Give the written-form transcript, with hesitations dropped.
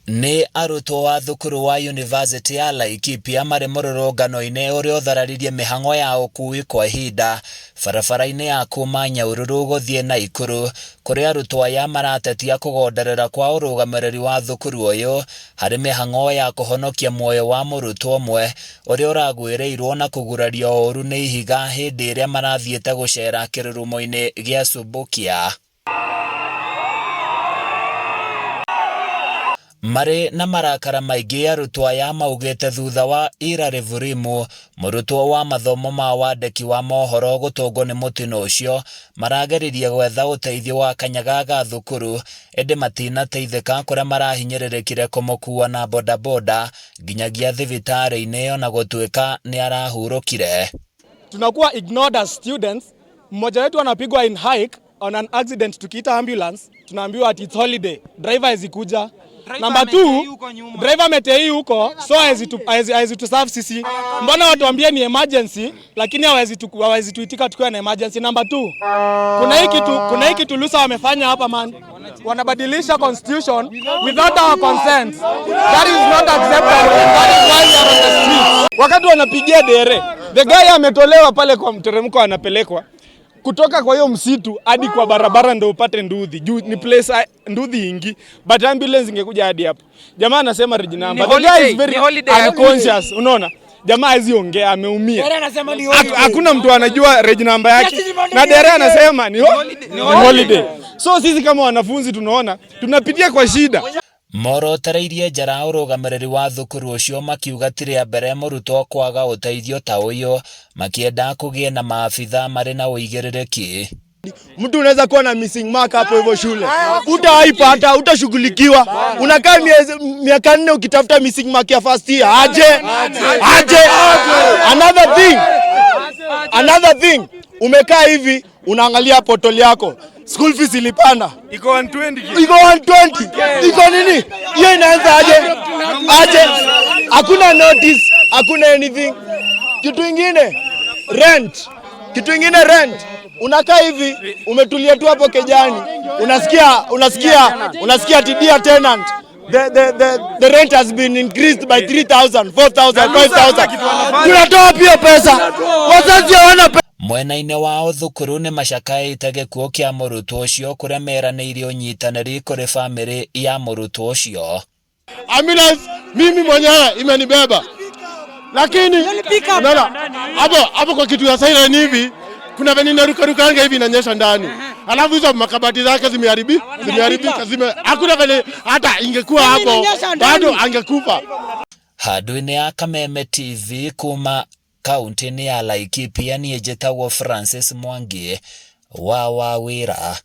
Nĩ arutwo a thukuru wa yunivasĩtĩ ya Laikipia marĩ mũrũrũngano-inĩ ũrĩa ũthararirie mĩhang'o ya ũkui kwa ihinda barabara-inĩ ya kuma Nyahururu gũthiĩ Naikuru kũrĩa arutwo aya maratetia kũgonderera kwa ũrũgamĩrĩri wa thukuru ũyũ harĩ mĩhang'o ya kũhonokia muoyo wa mũrutwo ũmwe ũrĩa ũragwĩrĩirwo na kũgurario ũru nĩ ihiga hĩndĩ ĩrĩa marathiĩte gũcera kĩrurumo-inĩ gĩa Subukia. Marĩ na marakara maingĩ arutwo aya maugĩte thutha wa Ira Rĩvurimu, mũrutwo wa mathomo ma wandĩki wa mohoro gũtũngwo nĩ mũtino ũcio, marageririe gwetha ũteithio wa kanyaga ga thukuru ĩndĩ matinateithĩka kũrĩa marahinyĩrĩrĩkire kũmũkua na bodaboda nginyagia thibitarĩ-inĩ ona gũtuĩka nĩ arahurũkire. Tunakuwa ignored as students. Mmoja wetu anapigwa in hike on an accident, tukiita ambulance tunaambiwa ati it's holiday, driver hawezi kuja. Number two, driver ametei huko so hawezi tu, hawezi tu serve sisi. Mbona watuambie ni emergency lakini hawezi tu, hawezi tuitika tukiwa na emergency. Number two, kuna hii kitu Lusa wamefanya hapa man, wanabadilisha constitution without our consent. That is not acceptable and that is why we are on the street. Wakati wanapigia dere, the guy ametolewa pale kwa mteremko, anapelekwa kutoka kwa hiyo msitu hadi kwa barabara ndio upate nduthi. Juu ni place nduthi ingi, but ambulance ingekuja hadi hapo. Jamaa anasema reg number. The guy is very unconscious, unaona? Jamaa hawezi ongea, ameumia. Hakuna mtu anajua reg number yake. Na dere anasema ni holiday. So sisi kama wanafunzi tunaona tunapitia kwa shida. Morotereirie njara ũrũgamĩrĩri wa thukuru ũcio makiuga ti rĩa mbere mũrutwo kwaga ũteithio ta ũyũ makĩenda kũgĩe na maabitha marĩ na ũigĩrĩrĩki. Mtu unaweza kuwa na missing mark hapo hivyo shule, utawaipata, utashughulikiwa. Unakaa miaka 4 ukitafuta missing mark ya first year. Aje? Aje? Another thing. Another thing. Umekaa hivi unaangalia portal yako. School fees ilipanda. Iko 120. Iko 120. Iko nini? Hiyo inaanza aje? Aje? Hakuna notice, hakuna anything. Kitu ingine rent. Kitu ingine rent. Unakaa hivi umetulia tu hapo kejani. Unasikia ati dear tenant, the rent has been increased by 3,000, 4,000, 5,000. Tunatoa pia pesa. Wazazi hawana pesa. Mwena-inĩ wao thukuru nĩ macakaĩte gĩkuũ kĩa mũrutwo ũcio kũrĩa meranĩire ũnyitanĩri kũrĩ bamĩrĩ ya mũrutwo ũcio. Ambulance mimi mwenyewe imenibeba. Lakini unaona hapo kwa kitu ya siren hivi kuna venye inaruka rukanga hivi inanyesha ndani. Alafu hizo makabati zake zimeharibika, hakuna venye hata ingekuwa hapo bado angekufa. Handũ-inĩ ya Kameme TV kuma kaunti-inĩ ya Laikipia niĩ njĩtagwo Francis Mwangi wa Wawĩra.